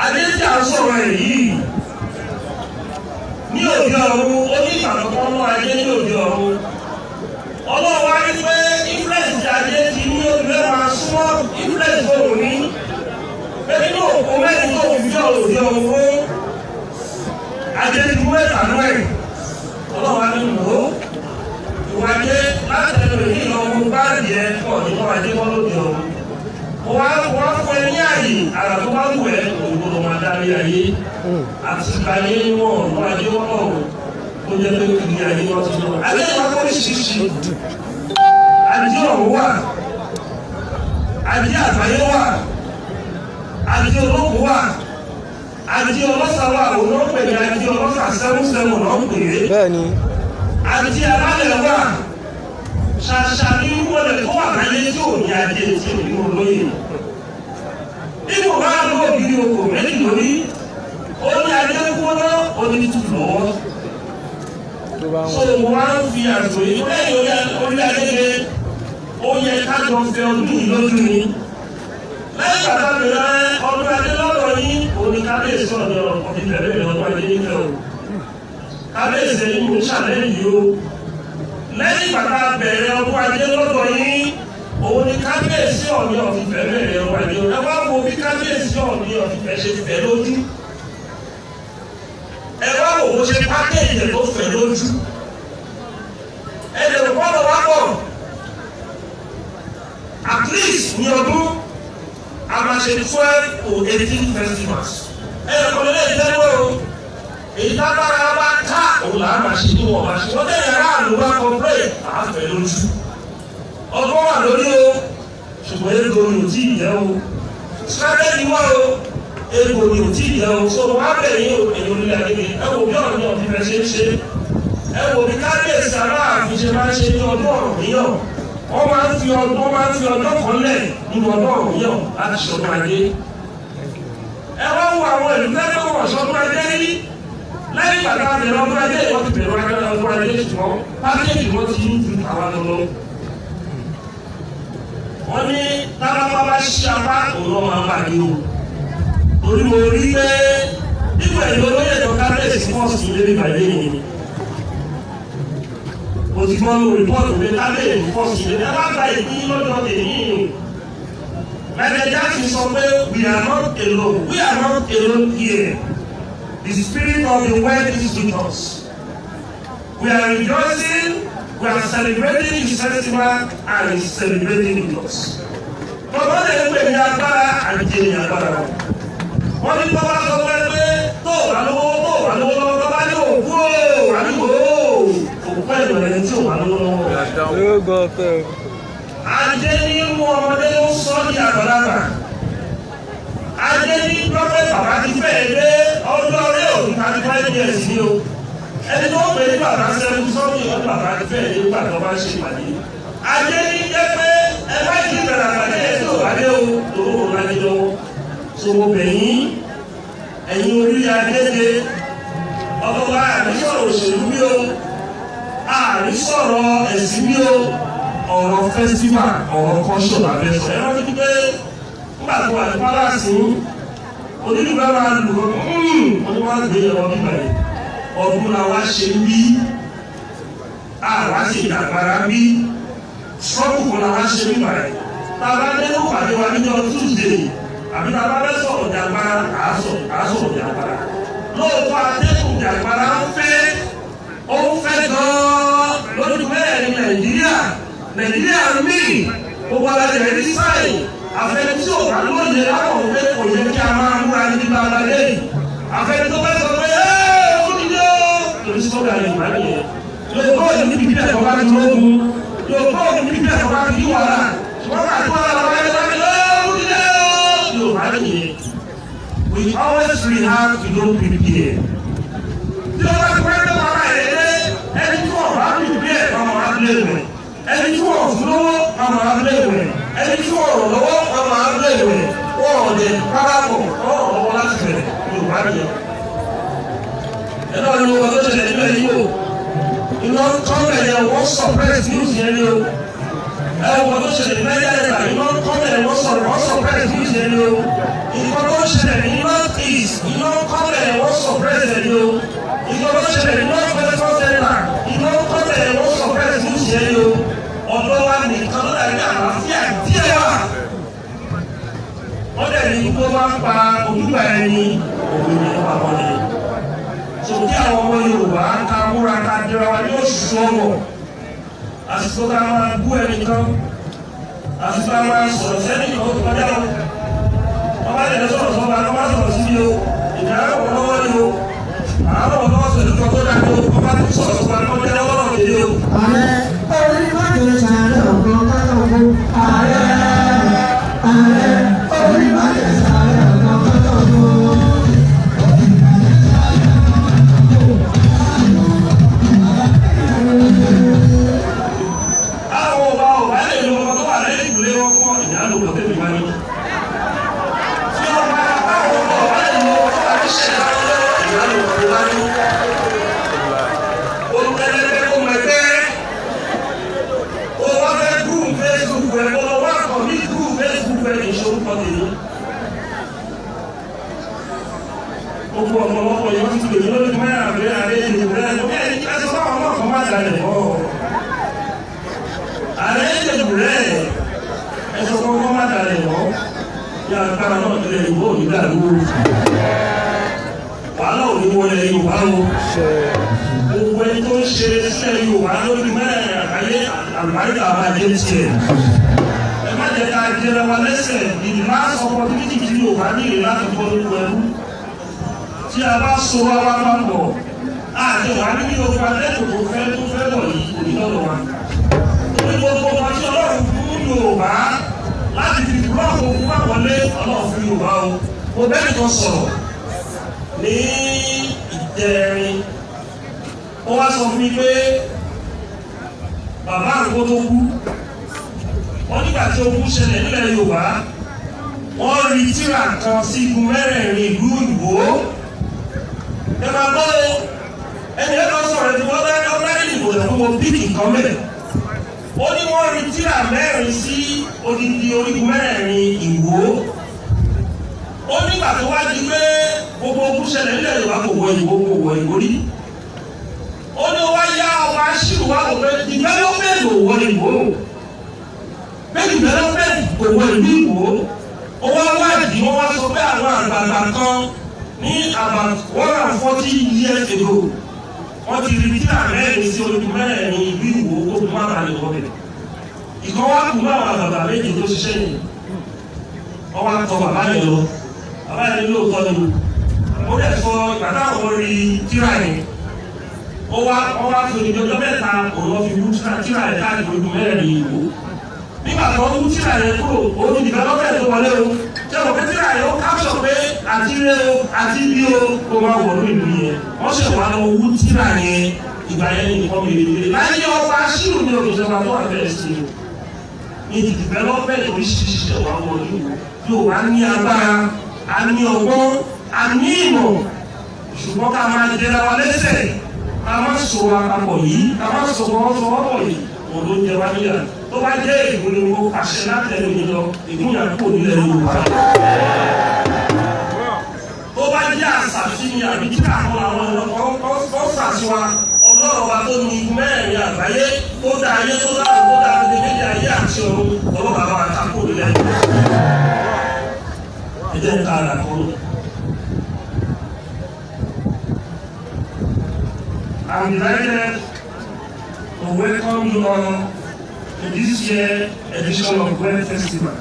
Adé tí a sọ̀rọ̀ ẹ̀ yìí ní òde ọ̀run, onígbàgbọ́ kan mọ́ ajé ní òde ọ̀run. Ọlọ́run wá rí pé influence ajé ti ní olùfẹ́ máa súnmọ́ influence tó wù ní pé nínú òkú mẹ́rin tó fi jọ òde ọ̀run fún ajé ti mú mẹ́ta nú ẹ̀. Ọlọ́run wá ní wò ó ìwà ajé láti ẹnu ìní ìlọ́wọ́ báàgì ẹ̀ pọ̀ nínú ajé mọ́ lóde ọ̀run. Wọ́n á fún ẹ ní àyè àrà tó bá wù ẹ́, òun ló máa dárí ayé àti ìgbàyé wọn ọ̀rọ̀ ajé wọn ọ̀rọ̀ tó jẹ́ pé kìí ayé wọn ti lọ. Ajé wọn kọ́ oríṣiríṣi. Ajé ọ̀run wà, ajé àgbáyé wà, ajé olókùn wà, ajé ọlọ́sà wà. Òun náà pè ní ajé ọlọ́sà, 77 náà pè é. Bẹ́ẹ̀ni. Ajé alálẹ̀ wà. Ṣàṣà ní wọlé tó wà láyé tí ò ní ajé tí ò ní olóyè. Nínú bá lọ ògiri oko méjì lórí, ó ní ajé kúná, ó ní tutù lọ́wọ́. Tó bá So wọn. mo máa ń fi àtò yìí lẹ́yìn orí adége. Ó yẹ kájọ fẹ́ ọdún yìí lójú ni. Lẹ́yìn bàbá mi rẹ ọdún adé lọ́dọ̀ yín, òun ni kábíyèsí ọ̀dọ̀ ọ̀fi bẹ̀rẹ̀ ọdún adé nífẹ̀ẹ́ o. Kábíyèsí ẹni mo ń ṣàlẹ́ yìí o. Lẹ́yìn bàbá bẹ̀rẹ̀ ọdún ajé lọ́dọ̀ yín, òun ni kábíyèsí Ọ̀ọ̀ni ọ̀fìfẹ́ bẹ̀rẹ̀ ọdún ajé. Ẹ wá wo bí kábíyèsí Ọ̀ọ̀ni ọ̀fìfẹ́ ṣe fẹ́ lójú. Ẹ wá wò bó ṣe package ẹ̀ tó fẹ́ lójú. Ẹ lè rò pọ́nrọ̀ wá pọ̀. At least ní ọdún, a máa ṣe 12 to 18 festivals. Ẹ lè kọ́ lé ìtẹ́wọ́ o. Èyí tágbára bá ká, òun là á máa ṣe níwọ̀n máa ṣe. Wọ́n tẹ̀lé aráàlú bá complain, àáfẹ́ lójú. Ọgbọ́n wà lórí o, ṣùgbọ́n ego ni ò tí ì yẹ o. Strategy wà o, ego ni ò tí ì yẹ o. So wọ́n á bẹ̀ yín o, èyí onílé ayé. Ẹ wò bí Ọ̀ọ̀ni ọ̀fìfẹ́ ṣe ń ṣe. Ẹ wò bí kábíyèsí Aláàfin ṣe máa ń ṣe ní ọdún Ọ̀rànmíyàn. Wọ́n máa ń fi ọjọ́ kan lẹ̀ nínú ọdún Ọ̀rànmíyàn láti ṣọdún ajé. Ẹ wá wo àwọn ìlú tẹ́lẹ̀ wọ̀ ṣọdún ajé rí. Lẹ́yìn ìgbà tá a bẹ̀rẹ̀ ọdún ajé, wọ́n ti bẹ̀rẹ̀ ọdún ajé, ṣùgbọ́n package wọn ti ń ju àwa lọ. Wọ́n ní tálábà bá ṣí apá, òun náà máa bàjẹ́ o. Torí mo rí pé nígbà ìlú olóyè tó kábíyèsí fọ́ọ̀sì ilé ìbàdí mi, mo ti gbọ́ lórí report pé kábíyèsí fọ́ọ̀sì ilé. Ẹ bá gba ìpín lọ́jọ́ tèmi. Michael Jackson sọ pé, "We are not alone, we are not alone here. The spirit of the world is with us. We are rejoicing, we are celebrating his festival and he is celebrating with us." Bàbá lè pè ní agbára, àjẹ ní agbára. Wọ́n ní bàbá sọ pé tó wà lówó, tó wà lówó lọ́wọ́, tó bá ní òkú o, àdúgbò òkú ẹ̀ lọ́rẹ́ tí ò wà lówó lọ́wọ́. Yóò gbọ́ fẹ́ o. Ajé ní mú ọmọdé ló sọ ní àgbàlagbà. Ajé ní pọ́pẹ́ bàbá ti fẹ́ dé ọjọ́ orí òun 35 years ní o. Ẹni tó pè ní bàbá 70 something, ọdún bàbá ti fẹ́ dé nígbà tó bá ń ṣe ìpàdé. Ajé ní jẹ́ pé ẹ bá jí bẹ̀rẹ̀ àgbàdé ẹ̀ tó wà dé o, tòun ò lájẹ lọ́wọ́. So mo bẹ̀ yín, ẹ̀yin orí adéde, ọ̀dọ́gba, àní sọ̀rọ̀ òṣèlú bí o, àní sọ̀rọ̀ ẹ̀sìn bí o, ọ̀rọ̀ festival, ọ̀rọ̀ culture làbẹ́ sọ. Ẹ rántí pé nígbà tó wà ní palace, onídùúgbò máa lù ú, wọ́n ní wọ́n gbé ọ̀rọ̀ bíbá yìí. Ọdún la wá ṣe wí, àwa ṣe ìdàgbàrà bí struggle kan la wá ṣe bíbá yìí. Tá a bá dé ní pàdé wa níjọ́ Tuesday, àbí tá a bá fẹ́ sọ̀rọ̀ jàgbára, àásọ̀rọ̀ jàgbára. Lóòótọ́, atẹ́kùn jàgbára ń fẹ́, ó ń fẹ́ gan-an lójú bẹ́ẹ̀ ní Nàìjíríà. Nàìjíríà mí gbogbo alájẹ ní sáì àfẹn tí ò bá lóye láwọn òwe kò yẹ kí a máa múra ní balẹ̀ yìí. Àfẹn tó fẹ́ sọ pé ẹ́ ó ní yó torí sọ́dọ̀ Yorùbá nìyẹn. Yorùbá ò ní bíbí ẹ̀kọ́ bá ti lógun, Yorùbá ò ní bíbí ẹ̀kọ́ bá ti yí wàhálà, ṣùgbọ́n ká tó wà lọ́wọ́ ẹ̀ lọ́wọ́ ẹ̀ ó ní yó. Yorùbá nìyẹn. We always react, we don't prepare. Tí ó bá ti pẹ́ tó wàhálà yẹn dé, ẹni tí wọ́n bá prepare, ọmọ wa lé wẹ̀. Ẹni tí wọ́n fún lọ́wọ́, ọmọ wa lé wẹ̀. Ẹni tí wọ́n rọ̀ lọ́wọ́, ọmọ wa lé wẹ̀. Wọ́n ò lè parapọ̀ ọ̀rọ̀ lọ́wọ́ láti bẹ̀rẹ̀. Yorùbá nìyẹn. Ẹ náà ní wọn tó ṣẹlẹ̀ nílẹ̀ yìí o. Iná ń kọ́ bẹ̀rẹ̀, wọ́n suppress news yẹn ni o. Ẹ wo tó ṣẹlẹ̀ ní Niger Delta, iná ń kọ́ bẹ̀rẹ̀, wọ́n suppress news yẹn ni o. Nǹkan tó ṣẹlẹ̀ ní North East, iná ń kọ́ bẹ̀rẹ̀, wọ́n suppress ẹ̀ ni o. Nǹkan tó ṣẹlẹ̀ ní North West Center, iná ń kọ́ bẹ̀rẹ̀, wọ́n suppress news yẹn ni o. Ọ̀dọ́ wa nìkan ló dàbí àlàáfíà díẹ̀ wà. Wọ́n dẹ̀ ní kó máa ń pa ojúgbà ẹni òun ní ọba wọlé. So kí àwọn ọmọ Yorùbá ká múra, ká dira wa yóò sọ̀rọ̀. Àsìkò ká máa bú ẹnìkan, àsìkò ká máa sọ̀rọ̀ sẹ́nìkan ó ti kọjá o. Wọ́n bá lè sọ̀rọ̀ sọ́ba, wọ́n bá sọ̀rọ̀ sí mi o, ìjà àwọn lọ́wọ́ ni o, àwọn lọ́wọ́ sọ̀rọ̀ kan tó dáa ni o. Wọ́n bá tún sọ̀rọ̀ sọ́ba, wọ́n jẹ́ lọ́wọ́ kéde o. Ààrẹ orí májèlé sàárẹ̀ ọ̀gbọ́n kátàkùn. Ààrẹ, ààrẹ orí májèlé sàárẹ̀ ọ̀gbọ́n kátàkùn. Àwọn ọba ọba lè lo ọmọ tó wà lẹ́yìn ìkùlé wọn fún ìjà lòpọ̀ tẹ́lẹ̀ wá ní. Tí ọba àwọn ọba ọba lè lo ọmọ tó wà ní ṣẹ̀dá lọ́wọ́, ìjà lòpọ̀ tó wá ní. Olùkẹ́lẹ́gbẹ́ kó mọ ẹgbẹ́. Ó wá fẹ́ group Facebook rẹ̀, kó lọ wá kàn ní group Facebook rẹ̀, kì í ṣe orúkọ tèmi. Gbogbo ọ̀pọ̀lọpọ̀ yẹn ti pè mí lórí máyà àbẹ̀rẹ̀ àrẹ ìlú rẹ̀ ló bẹ́ẹ̀ ní ká sọ fáwọn ọmọ kan má dalẹ̀ mọ́. Ààrẹ ìjẹ̀bù rẹ̀, ẹ sọ fún ọmọ má dalẹ̀ mọ́. Yà agbára náà tilẹ̀ ìwọ òní dàrú o. Wàhálà òní wọlé Yorùbá o. Gbogbo ẹni tó ń ṣe sílẹ̀ Yorùbá lórí mẹ́rin àgbáyé, àlùbáríkà máa jẹ́ tiẹ̀. Ẹ má jẹ́ ká jẹrẹ wa lẹ́sẹ̀. The last opportunity tí Yorùbá ní ìrìn láti bọ́ lóko ẹrú. Tí a bá so wa wá papọ̀, àti wà ní Yorùbá lẹ́tọ̀ọ́ tó fẹ́ wọ̀ yìí kò ní lọ́dọ̀ wa. Torí gbogbo ọmọ tí Ọlọ́run fún Yorùbá láti fi búlọ́ọ̀kù fún àwọlé, Ọlọ́run fún Yorùbá o. Mo bẹ́ẹ̀ nìkan sọ̀rọ̀ ní ìjẹrin, ó wá sọ fún mi pé bàbá àgbo tó kú, wọ́n nígbà tí ogun ṣẹlẹ̀ nílẹ̀ Yorùbá, wọ́n rí tírà kan sí igun mẹ́rẹ̀ẹ̀rin ìlú Ìwó. Ẹ máa gbọ́ o, ẹni ẹ lọ sọ̀rọ̀ ẹni wọ́n bá ọ̀rẹ́ ìbò rẹ̀ fún wọn bíkì nǹkan mẹ́rin. Ó ní wọ́n rí tírà mẹ́rin sí odidi orígun mẹ́rẹ̀ẹ̀rin Ìwó. Ó nígbà tó wá di pé gbogbo ogun ṣẹlẹ̀ nílẹ̀ Yorùbá, kò wọ Ìwó, kò wọ Ìwó rí. Ó ní wá yá ọba aṣíwò wá wò pé development ò wọ Ìwó, pé development kò wọ ìlú Ìwó. Ó wá wádìí, wọ́n wá sọ pé àwọn àgbààgbà kan ní about 140 years ago, wọ́n ti rí tírà mẹ́rin sí orígun mẹ́rẹ̀ẹ̀rin ìlú Ìwó kó tó má bàa lè wọ́ bẹ̀. Ìkan wá kú náà, àwọn àgbààgbà méjì tó ṣiṣẹ́ yìí, wọ́n wá tọ bàbá yẹn lọ. Bàbá yẹn ní lóòótọ́ ni. Ó dẹ̀ sọ ìgbà táwọn rí tírà yẹn, ó wá wọ́n wá fi odidi ọjọ́ 3 òun lọ fi wú tírà yẹn káàkiri orígun mẹ́rẹ̀ẹ̀rin Ìwó. Nígbà tó ń wú tírà yẹn kúrò, òun ní development tó wọlé o. Ṣé o pé tírà yẹn ó capture pé àti ilé o àti ibi o kó máa wọ̀ ní ìlú yẹn? Wọ́n ṣe wà lọ wú tírà yẹn. Ìgbà yẹn ní nǹkan mèremère láyé ọba aṣírù ní òkèjọba tó wà bẹ̀rẹ̀ sí i ní development oríṣiríṣi ṣe wà wọ ìlú. Yóò wá ní agbára, a ní ọgbọ́n, a ní ìmọ̀, ṣùgbọ́n ká máa jẹra wa lẹ́sẹ̀, ká má so wa papọ̀ yìí, ká má so wọn sọwọ́pọ̀ yìí, òun ló ń jẹ wá níyà. Tó bá jẹ́ ìbò ni mo pàṣẹ láti ẹnu mi lọ, ìgúnyà kúrò nílẹ̀ Yorùbá. Tó bá jẹ́ àṣà sí ni àbí tí àwọn kan ṣàṣìwà, Ọlọ́run wa tó ní igun mẹ́rin àgbáyé, tó dá ayé, tó dá òun, tó dá gbogbo méjì ayé àti ọ̀run, ọlọ́run bàbá wa ká kúrò nílẹ̀ Yorùbá. Ẹ jẹ́ ká ara kúrò. I'm delighted to welcome you all to this year edition of Gwen Festival.